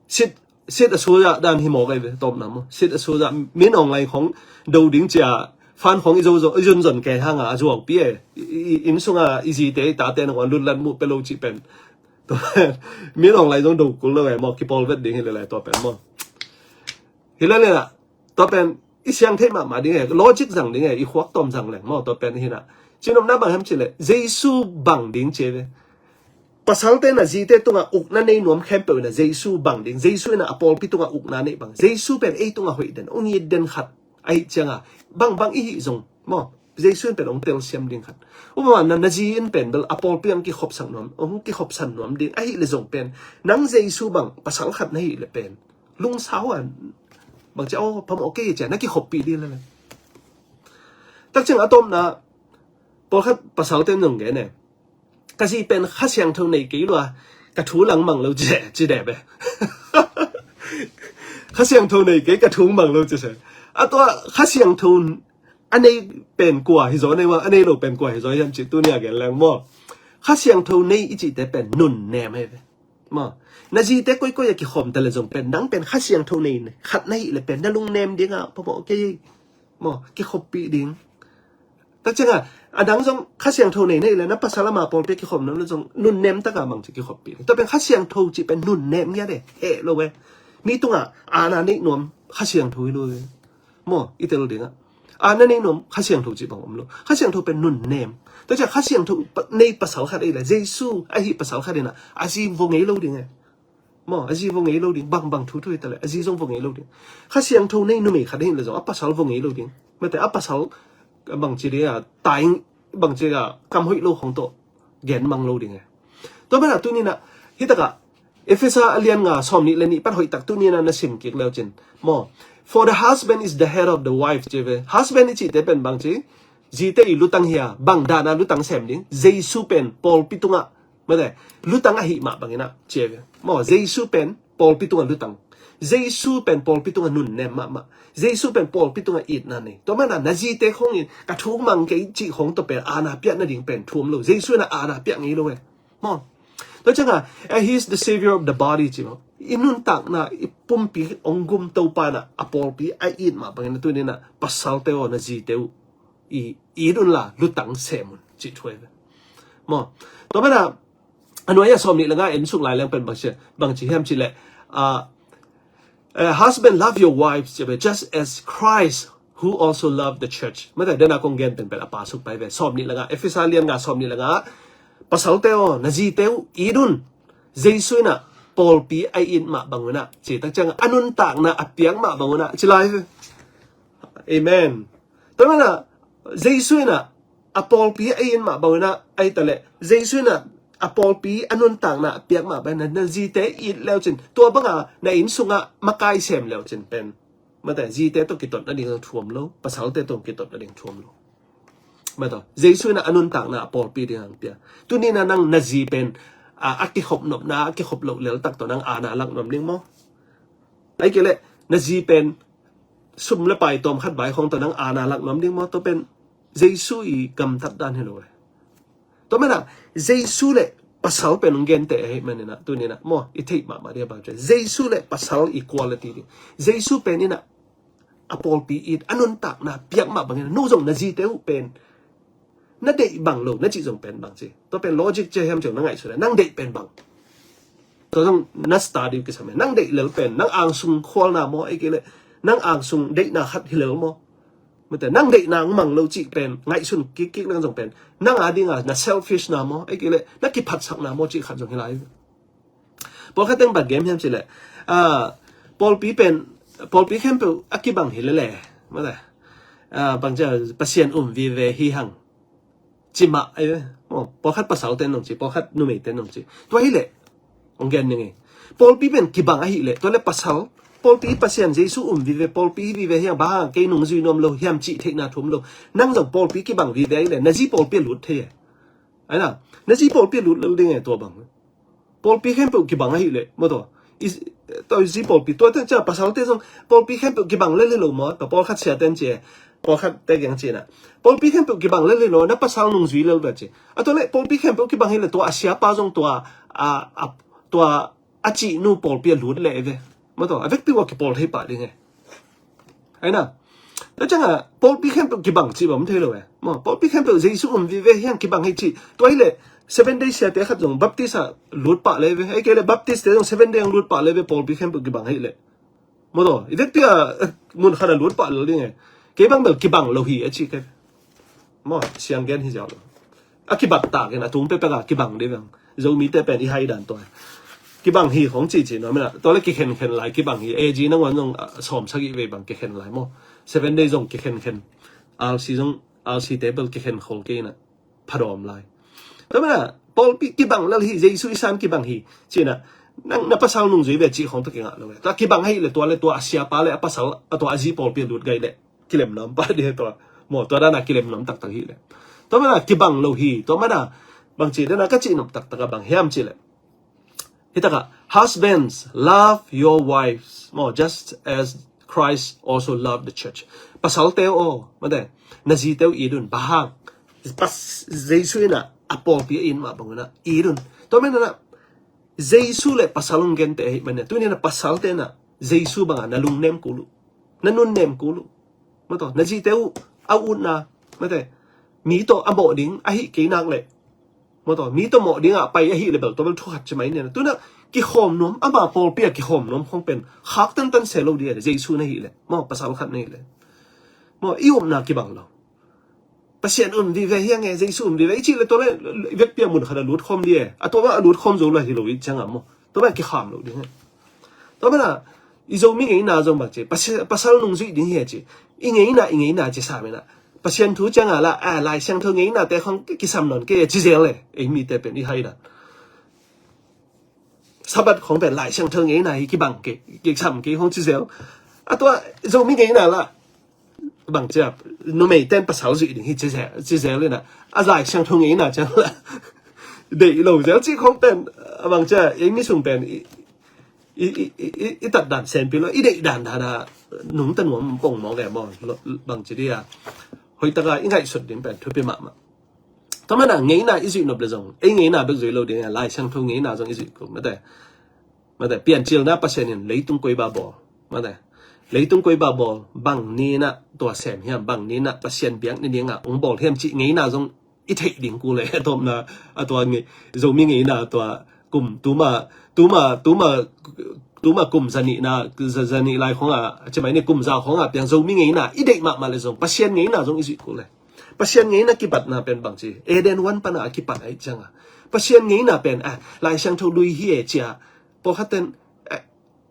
sit, sit a suzah dan hi mawk e ve, tawpna maw. Sit a suzah, min online khong do ding cia, fan khong i zo zo, i zon zon kei hang a, a zuaupi e. I, i, inn sung a i zite, i tate nangawn lutlat muh pia lo cih pen, tua pen min online zong do kul lo e, maw, kipawl vet ding hi lel e, tua pen, maw. Hi lel e, tua pen i siang theih mahmah ding e, logic zang ding e, i khuak tuam zang leng, maw, tua pen hi-in a. Cih nopna bang hiam cih leh, Jesu bang ding ci e ve. Pasalte in a zite tungah ukna nei nuam khempeuh in a Jesu bang ding, Jesu in a a pawlpi tungah ukna nei bang, Jesu pen ei tungah hoih den, hong it den khat ahih ciang a, bang bang i hih zong, maw, Jesu in pen hong telsiam ding khat. Uma, na, na zi in pen bel a pawlpi hong kikhopsak nuam, hong kikhopsan nuam ding ahih leh zong pen, nang Jesu bang pasal khat na hih leh pen lungsau a, bang ci, aw, phamawh kei cia na kikhoppih ding lel e. Tak ciang a tawpna, pawlkhat pasalte in zong gen e, ka zi pen Kha Siangtho nei kei lua, ka thu lang mang lo ci, ci dep e. Kha Siangtho nei kei, ka thu mang lo ci se. A tua Kha Siangtho a nei pen kua hi zaw, nei ua, a nei lo pen kua hi zaw hiam cih tuni a gen leng, maw. Kha Siangtho nei i cihte pen nunnem hi ve, maw. Na zite koikoi a kikhawm ta leh zong pen, nang pen Kha Siangtho nei khat na hih leh pen na lungnem ding a, phamawh kei, maw, kikhoppih ding. Tua ciangah a dang zong Kha Siangtho nei nei le na pasal ama pawlpi a kikhop nuam le zong nunnem taka bangci kikhoppi. Tua pen Kha Siangtho cih pen nunnem ngiat e, heh lo e. Mi tungah aana neih nuam Kha Siangtho hi lo e. Maw, i tel dingah aana neih nuam Kha Siangtho cih bang om lo. Kha Siangtho pen nunnem. Tua ciah Kha Siangtho pa- nei pasal khat ei le Jesu ahi pasal khat inah a zi vo ngei lo ding e. Maw, a zi vo ngei lo ding, bangbang thu thu hi ta le a zi zong vo ngei lo ding. Kha Siangtho nei numei khat ei le zong a pasal vo ngei lo ding. Mate a pasal bangci ding a tai bangci a kam hoih lo khong tawh gen mang lo ding e. Tua mana tuninah hitakah Efesa a lian nga sawm nih le nih pat hoih tak tuninah na sim kik leu cin. Maw, for the husband is the head of the wife, ci ve. Husband i cihte pen bangci, zite i lutang hi a, bang dana lutang sem ding. Jesu pen pawlpi tungah, mate, lutang ahi mah banginah, ci ve. Maw, Jesu pen pawlpi tungah lutang. Jesu pen pawlpi tungah nunnem mahmah. Jesu pen pawlpi tungah itna nei. Tua mana na zite khongin ka thu mang kei cih khong tawh pen aana piah nading pen thu om lo. Jesu inah aana piah ngei lo e. Maw. Tua ciangah, eh, he is the savior of the body, ci maw. I nuntakna, i pumpi ong gum Topa inah a pawlpi a it mah bangin a tuninah pasalte aw na zite uh i it unla lutang sem un cih thu e ve. Maw. Tua mana a nuai a sawm nih le nga en suk lai leng pen bangci, bangci hiam cih leh, ah, eh, husband, love your wives, ci ve, just as Christ who also loved the church. Mate dena kong gen pen pen a pa suk pai ve. Sawm nih le nga, Efesa lian nga sawm nih le nga, pasalte aw na zite uh it un. Jesu inah pawlpi a it mah bangunah, ci tak ciangah a nuntakna a piak mah bangunah, ci lai ve. Amen. Tua mana Jesu inah a pawlpi a it mah bangunah, ahi ta le Jesu inah a pawlpi a nuntakna a piak mah bangunah na zite it leu cin. Tua banga na inn sungah makai sem leu cin pen, mate, zite tawh kitot nading thu om lo, pasalte tawh kitot nading thu om lo. Mate, Jesu inah a nuntakna a pawlpi ding ang pia. Tuninah nang na zi pen a, a kikhop nopna, a kikhop loh lel tak tawh nang aana lak nuam ding maw. Ahi kei leh na zi pen sum le pai tawm khat vai khong tawh nang aana lak nuam ding maw. Tua pen Jesu i gamtat dan hi lo e. Tua mana Jesu le pasal pen ong gente ahi maninah tuninah maw, i theih mahmah ding a bang ci Jesu le pasal equality ding. Jesu pen inah a pawlpi it, a nuntakna piak mah bangin no zong na zite uh pen na deih bang lo na cih zong pen bang ci. Tua pen logic ci hiam ci na ngaihsun le nang deih pen bang. Tua zong na study kisam e. Nang deih lel pen, nang angsung khualna maw, ahi kei leh nang angsung deihna khat hi lel maw. Mate, nang deihna mang lo cih pen ngaihsun kikkik nang zong pen nang a dinga na selfish na maw, ahi kei leh na kiphatsakna maw cih khat zong hi lai. Pawlkhat teng bang gen hiam cih leh, ah, pawlpi pen, pawlpi khempeuh a kibang hi lele, mate, ah, bang ci a Pasian um vive hi hang, ci mah ahi ve. Maw, pawlkhat pasalte nong ci, pawlkhat numeite nong ci. Tua hi leh ong gen ning e. Pawlpi pen kibang ahi leh tua le pasal, pawlpi Pasian Jesu um vive, pawlpi hi vive hiam, bang hang kei nung zui nuam lo hiam cih theihna thu om lo. Nang zong pawlpi kibang vive ahi leh na zi pawlpi a lut thei e. Ahi na, na zi pawlpi a lut lel ding e tua bang. Pawlpi khempeuh kibang ahi leh maw, tua i, tua i zi pawlpi, tua teng ciah pasalte zong pawlpi khempeuh kibang lel hi lo maw. Tua pawlkhat siate in ci e, pawlkhat te geng ci na, pawlpi khempeuh kibang lel hi lo, na pasal nung zui lel ve ci. A tua leh pawlpi khempeuh kibang hi leh tua a siapa zong tua a, a, tua a cihnu pawlpi a lut leh ve maw, tua a vekpi ua kipawl thei pah ding e. Ahi na. Tua ciangah pawlpi khempeuh kibang cih bang om thei lo e. Maw, pawlpi khempeuh Jesu um vive hiang kibang hi cih. Tua hi leh Seven Day siate khat zong Baptist ah lut pah le ve. Ahi kei leh Baptist te zong Seven Day ang lut pah le ve, pawlpi khempeuh kibang hi leh. Maw, tua i vekpi a mun khat a lut pah lel ding e. Kei bang bel kibang lo hi a ci kei. Maw, siang gen hi ziau lo. A kibang tak in a tung pekpek a kibang dih veng. Zomite pen i hai dan tua kibang hi khong cici nuam ina. Tua le kikhenkhen lai kibang hi. A G nanguan zong, ah, sawm sagih vei bang kikhen lai maw. Seven Day zong kikhenkhen. R C zong, R C te bel kikhen khol kei ina. Phadawm lai. Tua mana pawlpi kibang lel hi, Jesu i san kibang hi. Ci ina, nang na pasal nung zui ve cih khong tua kingah lo ve. Tua kibang hi le tua le tua a siapa le a pasal, a tua a zi pawlpi a lut gai le kilem nuam pah dih tua. Maw, tua dana kilem nuam taktak hi le. Tua mana kibang lo hi. Tua mana bang ci dana ka cih nuam taktak a bang hiam ci le. Hi takah, husbands, love your wives. Maw, just as Christ also loved the church. Pasalte aw, mate, na zite uh it un, bang hang. Pas, Jesu ina a pawlpi a it mah bang ina it un. Tua mana Jesu le pasal ong gente ahi mana. Tuni na pasalte na Jesu banga na lungnem kul uh, na nunnem kul uh. Maw, tua na zite uh a utna, mate, mi tawh a mawh ding ahi kei nak leh, maw, tua mi tawh mawh dingah pai ahi leh bel tua bel thu khat ci mai ni. Tunah kikhawm nuam, ama pawlpi ah kikhawm nuam khong pen khak tantan se lo ding, Jesu na hih leh, maw, pasal khat na hih leh, maw, i upna kibang lo. Pasian um vive hi a nge, Jesu um vive i cih leh tua leh i vekpi a mun khat a lut khawm ding e. A tua bang a lut khawm zo lo hi lo i ciangah, maw, tua bang kikham lo ding e. Tua mana i Zomi ngeina zong bang ci, pasi-, pasal nungzuih ding hi a ci. I ngeina, i ngeina ci sa mena. Pasian thu cianga la, a, Lai Siangtho ngeina te khong ki-, kisam nawn kei a ci zel e. Ei mite pen i hai dan. Sabbath khong pen Lai Siangtho ngeina hi kibang kei, kisam kei khong ci zel. A tua Zomi ngeina la, bang cia, numei ten pasal zuih ding hi ci zel, ci zel ina. A Lai Siangtho ngeina ciang la, deih lo zel ci khong pen, a bang cia, ei mi sung pen, i, i, i, i, i, i tat dan senpi lo, i deih dan dan a, nungta nuam pong mawk e maw, lo, bang ci dia. Hoih taka i ngaihsut ding pen thupi mahmah. Tua mana ngeina i zuih nop leh zong, ei ngeina bek zuih lo ding a, Lai Siangtho ngeina zong i zuih kul, mate. Mate, piancilna Pasian in leitung koiba bawl. Mate, leitung koiba bawl, bang ni inah tua sem hiam, bang ni inah Pasian biak ni dingah ong bawl hiam cih ngeina zong i theih ding kul e. A tawpna, a tua nge-, Zomi ngeina tua kum, tuma, tuma, tuma, tuma kum zanihna, za-, zanih lai khongah, a ci mai ni kum za khongah piang Zomi ngeina i deih mahmah leh zong, Pasian ngeina zong i zuih kul e. Pasian ngeina kipatna pen bang ci, Eden huan pana a kipat ahih cianga. Pasian ngeina pen, a, Lai Siangtho lui hi e cia. Pawlkhat ten, eh,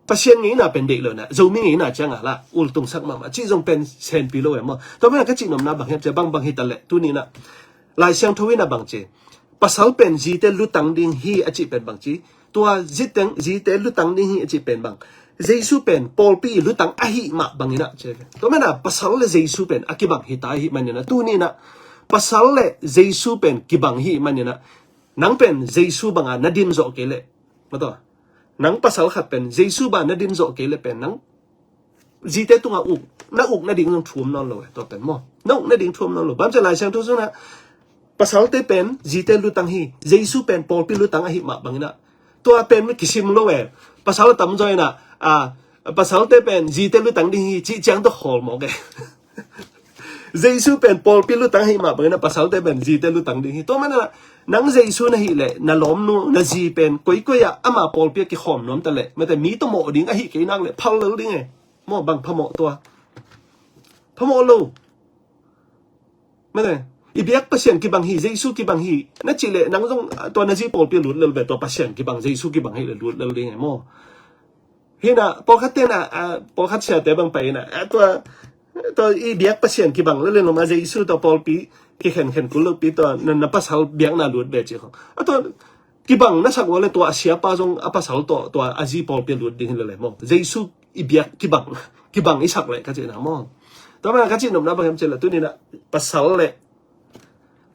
Pasian ngeina pen deih lo na, Zomi ngeina cianga la, ultungsak mahmah. Cih zong pen senpi lo e maw. Tua mana ka cih nopna bang hiam cia, bang bang hi ta leh, tuni inah. Lai Siangtho inah bang ci. Pasal pen zite lutang ding hi a cih pen bang ci. Tua ziteng, zite lutang ding hi a cih pen bang. Jesu pen pawlpi lutang ahih mah bang inah ci. Tua mana pasal le Jesu pen a kibang hi ta ahih man inah. Tuni inah pasal le Jesu pen kibang hi man inah. Nang pen Jesu banga na din zawh kei leh. Maw tua. Nang pasal khat pen Jesu banga na din zawh kei leh pen nang zite tungah uk, na uk nading zong thu om nawn lo e, tua pen maw. Na uk nading thu om nawn lo. Bang ci Lai Siangtho sungah pasalte pen zite lutang hi, Jesu pen pawlpi lutang ahih mah bang inah. Tua pen kisim lo e. Pasal a tamzaw inah, a, pasalte pen zite lutang ding hi, cih ciang tua khawl mawk e. Jesu pen pawlpi lutang ahih mah bang inah pasalte pen zite lutang ding hi. Tua mana nang Jesu na hih leh, na lawmnu, na zi pen koikoi ah ama pawlpi ah kikhawm nuam ta leh, mate, mi tawh mawh ding ahih kei nak leh phal lel ding e. Maw, bang phamawh tua. Phamawh lo. Mate, i biak Pasian kibang hi, Jesu kibang hi. Na cih leh nang zong, ah, tua na zi pawlpi lut lel ve, tua Pasian kibang, Jesu kibang hi leh lut lel ding e maw. Hi inah, pawlkhat te inah, ah, pawlkhat siate bang pai inah, ah, tua, tua i biak Pasian kibang lel lel lo ma, Jesu tua pawlpi kikhenkhen kul lo pi, tua na, na pasal biakna lut ve ci khong. Ah, tua kibang na sak ua leh tua a siapa zong a pasal tawh tua a zi pawlpi lut ding hi lel e maw. Jesu i biak kibang, kibang i sak leh ka cihna maw. Tua mana ka cih nopna bang hiam ci leh tuni inah pasal le,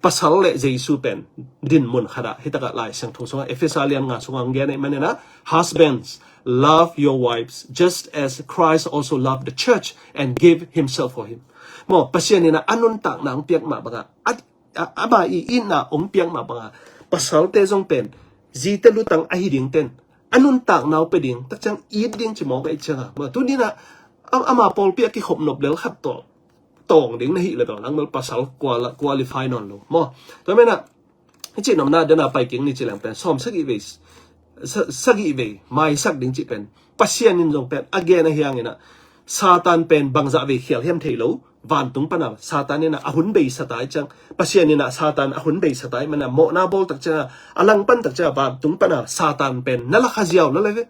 pasal le Jesu pen din mun khat ah, hi takah Lai Siangtho sungah, Efesa lian nga sungah ang gen ahih man inah, "Husbands, love your wives just as Christ also loved the church and gave himself for him." Maw, Pasian inah a nuntakna ang piak mah bangah, a, a, ama i itna ong piak mah bangah, pasalte zong pen zite lutang ahi ding ten a nuntakna uh pia ding, takciang it ding ci mawk ahih cianga. Maw, tuni inah a, ama pawlpi a kikhop nop lel khat tawh tawng ding na hih leh tawh nang bel pasal qual-, qualify nawn lo maw. Tua mana i cih nopna dena pai kik ni ci leng pen sawm sagih vei, sa-, sagih vei maisak ding cih pen Pasian in zong pen a gen ahi hang inah, Satan pen bangzah vei khial hiam thei lo. Vantung pana Satan inah a hun beisa ta ahih ciang, Pasian inah Satan a hun beisa ta ahih mana mawhna bawl takcianga, a langpan takcianga vantung pana Satan pen na lakha ziau lel e ve.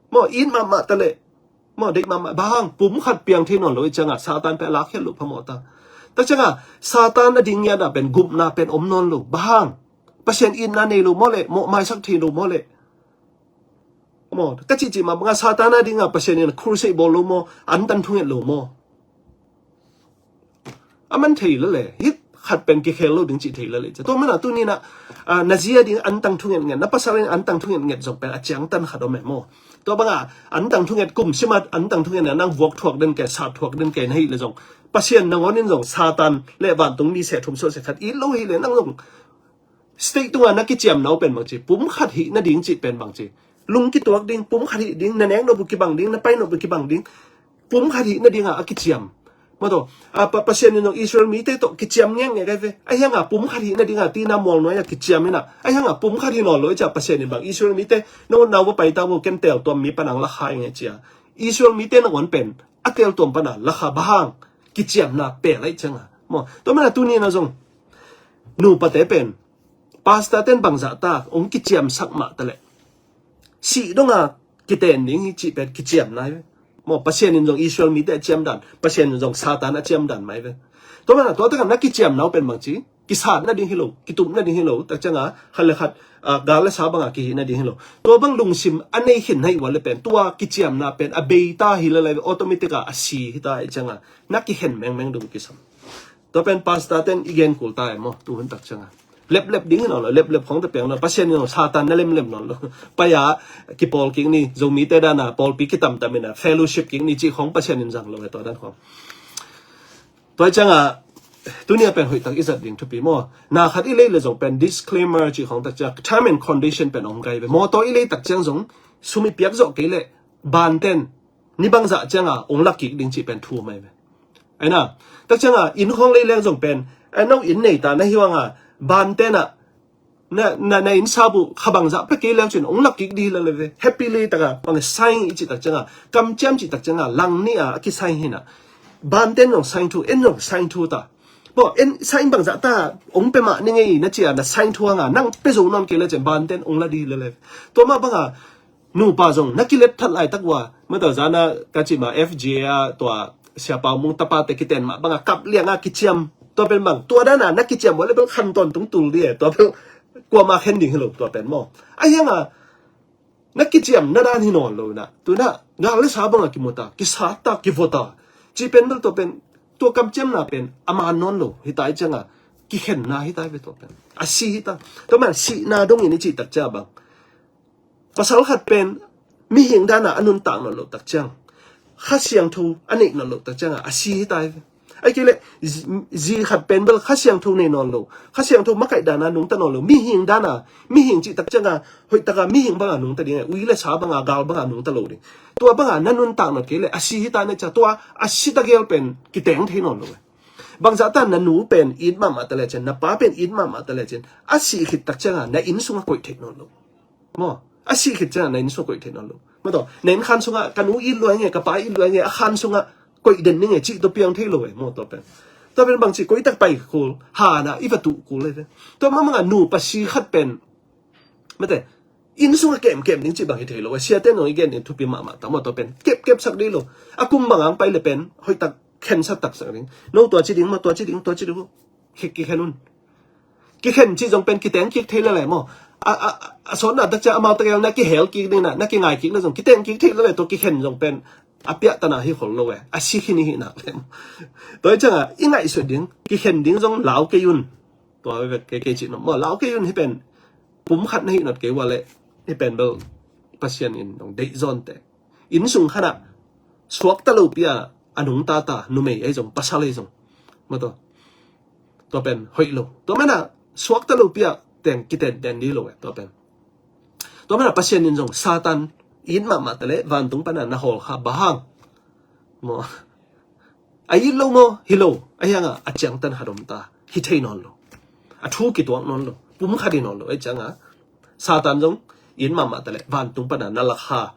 Maw, it mahmah ta leh. Maw, deih mahmah. Bang hang, pum khat piang thei nawn lo ahih cianga Satan pen a lakkhiat loh phamawh ta. Takcianga Satan a ding ngiatna pen gupna pen om nawn lo. Bang hang, Pasian itna nei lo maw leh, mawh maisak thei lo maw leh. Maw, ka cihcih mah banga Satan a dinga Pasian in crusade bawl lo maw, antan thunget lo maw. A man thei lel e, hih khat pen kikhel lo ding cih thei lel e. Tua mana tuni inah, ah, na zi a ding antang thunget nget, na pasal in antang thunget nget zong pen a ciangtan khat om e maw. Tua banga antang thunget kum sima antang thunget na nang vuak thuak den kei, sat thuak den kei na hih leh zong, Pasian nangawn in zong Satan le vantung mi seh thum suah seh khat it lo hi leh nang zong state tunga na kiciamna uh pen bang ci, pum khat hih nading cih pen bang ci. Lung kituak ding, pum khat hih ding, na nek nop uh kibang ding, na pai nop uh kibang ding. Pum khat hih nadinga a kiciam. Maw taw, a, pa, Pasian in zong Israel mite tawh kiciam ngekngek ai ve. Ahi hanga pum khat hih nadinga tina mual nuai-a kiciam ina. Ahi hanga pum khat hi nawn lo i cia Pasian in bang Israel mite, no, nau va paita vo, ken teltuam mi panang lakha i nge cia. Israel mite nangawn pen a teltuam pana lakha bang hang kiciamna pel ai cianga. Maw, tua mana tuni na zong nupate pen pastor ten bangzah ta ong kiciamsak mah taleh sih donga kiten ding hi cih pen kiciamna hi ve. Maw, Pasian in zong Israel mite a ciamdan, Pasian in zong Satan a ciamdan mai ve. Tua mana tua takah na kiciamna uh pen bangci, kisat nading hi lo, kitup nading hi lo, takcianga khat le khat, a, gal le sa banga kihih nading hi lo. Tua bang lungsim a nei khin na hih uh a le pen tua kiciamna pen a beita hi le lai ve, automatic a a si hita ai cianga na kikhen mengmeng dong kisam. Tua pen pastor ten i gen kul ta e maw, tu hun takcianga. Leplep ding hi nawn lo, leplep khong te piang nawn, Pasian in Satan na lemlem nawn lo. Paya kipawl kik ni, Zomite dana pawlpi kitamtam ina fellowship kik ni cih khong Pasian in zang lo e tua dan khong. Tua cianga tunia pen hoih tak i zat ding thupi maw. Na khat i lei le zong pen disclaimer cih khong takciang, term and condition pen om gai ve. Mawtaw i lei takciang zong sum i piak zawh kei le ban ten ni bangzah cianga ong lak kik ding cih pen thu mai ve. Aina, takcianga inn khawng lei leng zong pen, a, no inn nei ta na hi hanga, ban tena na, na, na inn sabu kha bangzah pe kei leng cin ong lak kik di la le ve. Happily taka bang sign i cih takcianga, kamciam cih takcianga, lang ni a, a kisign hina. Ban ten zong sign thu, en zong sign thu ta. Bo, en sign bangzah ta ong pe mah ni ngei na cia na sign thu hanga, nang pe zo nawn kei le cin ban ten ong la di la le ve. Tua mah banga nupa zong na kilet that laitak ua, mata zana ka cima F G A a tua Sia Pau Mung tapa te kiten mah banga kap lianga kiciam. Tua pen bang, tua dana na kiciam ua le bel khan tawntung tul di e, tua bel kuama khen ding hi lo tua pen maw. Ahi hanga na kiciam na dan hi nawn lo na, tuna gal le sa banga kimuta, kisata, kivota. Ci pen bel tua pen, tua kamciamna pen a man nawn lo hita ai cianga kikhenna hita ai ve tua pen. A si hita. Tua man sihna dongin i cih takcia bang, pasal khat pen mihing dana a nuntak nawn loh takciang, Kha Siangtho a neih nawn loh takcianga a si hita ai ve. Ai kei le zi, zi khat pen bel Kha Siangtho nei nawn lo, Kha Siangtho makaih dana nungta nawn lo, mihing dana, mihing cih takcianga hoihtaka mihing banga nungta ding e, ui le sa banga, gal banga nungta lo ding. Tua banga na nuntak nawn kei le a si hita ne cia, tua a si ta gel pen kiteng thei nawn lo e. Bangzah ta na nu pen it mahmah ta le cin, na pa pen it mahmah ta le cin, a si khit takcianga na inn sunga koih thei nawn lo. Maw, a si khit ciangah na inn sung koih thei nawn lo. Maw taw, na inn khan sungah ka nu it lua nge, ka pa it lua nge, a khan sungah koih den ni nge cih tua piang thei lo e, maw taw pen. Tua pen bang cih koih tak pai kul, hana i va tuh kul e. Tua mah bangah nupa si khat pen, mate, inn sungah kemkem ding cih bang hi thei lo e. Siate nong i gen ding thupi mahmah ta, maw taw pen. Kepkep sak dei lo. A kum bang ang pai le pen hoih tak khensa taksak ding. No tua ci ding, maw tua ci ding, tua ci ding. Khik kikhen un. Kikhen cih zong pen kiteng kik thei lel e maw. A, a, a sawtna takcia amau tagel na kihel kik ding na, na kingai kik na zong kiteng kik thei lel e, tua kikhen zong pen a piahtana hi khol lo e. A si khin i hi nak le maw. Tua hi ciangah i ngaihsut ding, kikhen ding zong lau kei un. Tua vek kei kei cih no maw, lau kei un hi pen. Pum khat na hi not kei ua le hi pen bel Pasian in dong deih zawn te. Inn sung khanah suakta lopi a a nungta ta numei ahi zong, pasal ahi zong, maw taw, tua pen hoih lo. Tua mana suakta lopi a teng kitenten di lo e, tua pen. Tua mana Pasian in zong Satan it mahmah ta le vantung pana na hawl kha bang hang, maw. A it lo maw, hi lo, ahi hanga a ciangtan hat om ta, hi thei nawn lo. A thu kituak nawn lo, pum khat hi nawn lo, ahi cianga Satan zong it mahmah ta le vantung pana na lak kha.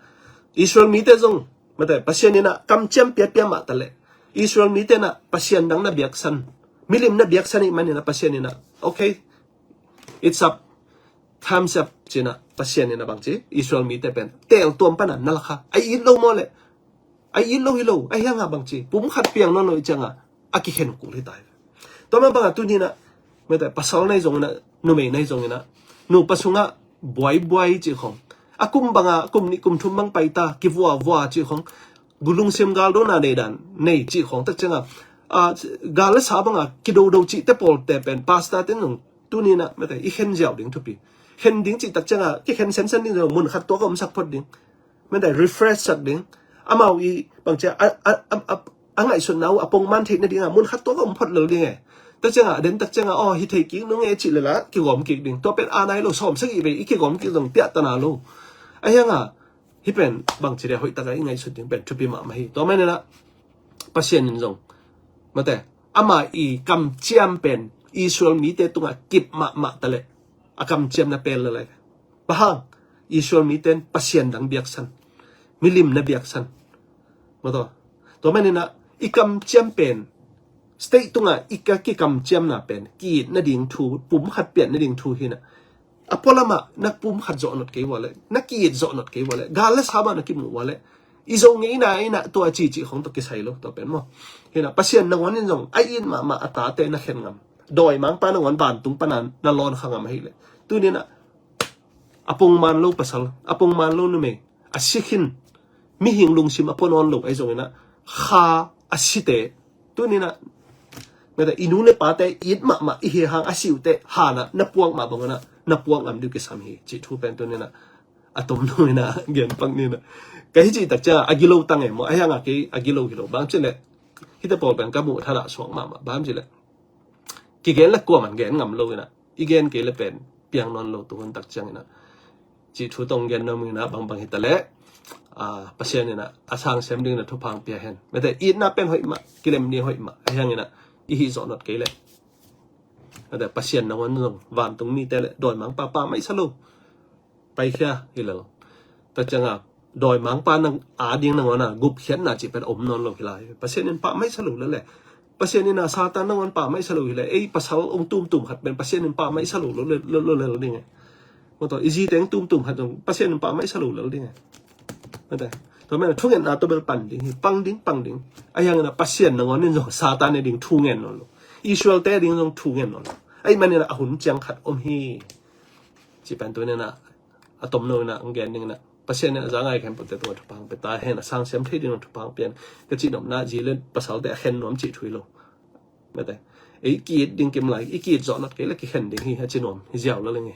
Israel mite zong, mate, Pasian inah kamciam piapia mah ta le Israel mite inah Pasian dang na biaksan, milim na biaksan ih man inah Pasian inah, okay, it's up, time's up, cinah Pasian inah bang ci, Israel mite pen teltuam pana na lak kha. A it lo maw le, a it lo hi lo, ahi hanga bang ci, pum khat piang nawn lo ih cianga a kikhen kul hi ta hi. Tua mah banga tuni inah, mate, pasal nai zong inah, numei nai zong inah, nupa sungah buaibuai cih khong, a kum banga kum nih kum thum bang paita, kivuavua cih khong, gulungsim galdona nei dan nei cih khong tak cianga, a, gal le sa banga kidodo cihte pawlte pen pastor ten zong tuni inah, mate, i khen ziau ding thupi. Khen ding cih tak cianga kikhen sensen ding zong mun khat tuaka omsak phot ding. Mate, refresh sak ding. Amau i bangcia a, a, a, a, a ngaihsutna uh a pongman theih nadinga mun khat tuaka om phot lel ding e. Tak cianga a den tak cianga aw hi thei kik nung e cih lela kigawm kik ding. Tua pen a nai lo, sawm sagih vei i kigawm kik zong piahtana lo. Ahi hanga hi pen bangci dia hoih taka i ngaihsut ding pen thupi mahmah hi. Tua man inah Pasian in zong Mate, ama i kamciam pen Israel mite tungah kip mahmah ta leh a kamciamna pel lele. Bang hang? Israel mite in pasian dang biaksan, milim na biaksan. Mate, tua maninah i kamciam pen state tungah i ka kikamciamna pen ki-it nading thu, pum khat pian nading thu hinah. A pualamah na pum khat zawh not kei vua leh, na ki-it zawh not kei vua leh, gal le sa mah na kimuh vua leh, i zo ngeina inah tua cici khong tawh kisai lo, tua pen maw. Hinah Pasian nangawn in zong a it mahmah a tate na khen ngam, dawimangpa nangawn vantung pana na lawn kha ngam ahileh, tuninah a pongman lo pasal, a pongman lo numei, a sikhin, mihing lungsim a pua nawn lo ahi zonginah kha a site, tuninah, mate, i nu le pate it mahmah i hi hang a siute hanah na puak mah bangunah na puak ngam dih kisam hi, cih thu pen tuninah a tom nunginah gen pak ninah. Ka hi cih tak ciangah a gilo tang e maw, a hiangah kei a gilo hi lo, bang cileh hite pawl pen ka muh thadah suak mahmah, bang cileh kigen le kuaman gen ngam lo inah, i gen kei le pen piang nawn lo, tuhun tak cianginah cih thu tong gen nuam inah, bangbang hitaleh Pasian inah a sangsem dingin a thupha pia hen. Mate, itna pen hoih mah, kilem ni hoih mah, a hianginah i hih zawh not kei leh, mate, Pasian nangawn zong vantung mite le dawimangpa pammaih sa lo paikhia hi lo. Tak cianga dawimangpa nang a ding nangawn a gupkhiatna cih pen om nawn lo hi lai. Pasian in pammaih sa lo lele. Pasian inah Satan nangawn pammaih sa lo hileh, ei pasal ong tumtum khat pen Pasian in pammaih sa lo lo lel ding e. Mate, i zite ong tumtum khat zong Pasian in pammaih sa lo lel ding e. Mate, tua maninah thungetna tua bel pan ding hi, pang ding, pang ding. A hianginah Pasian nangawn in zong Satan e ding thu ngen nawn lo, Israel te ding zong thu ngen nawn lo. Ahi maninah a hun ciang khat om hi. Cih pen tuninah a tom nunginah ang gen dinginah, Pasian in a za ngai khempeuhte tungah thupha pia ta hen, a sangsem thei dingin thupha pia hen. Ka cih nopna zi le pasalte a khen nuam cih thu hi lo. Mate, ei ki-it ding kim lai, i ki-it zawh not kei le kikhen ding hi, a ci nuam hi ziau lo leng e.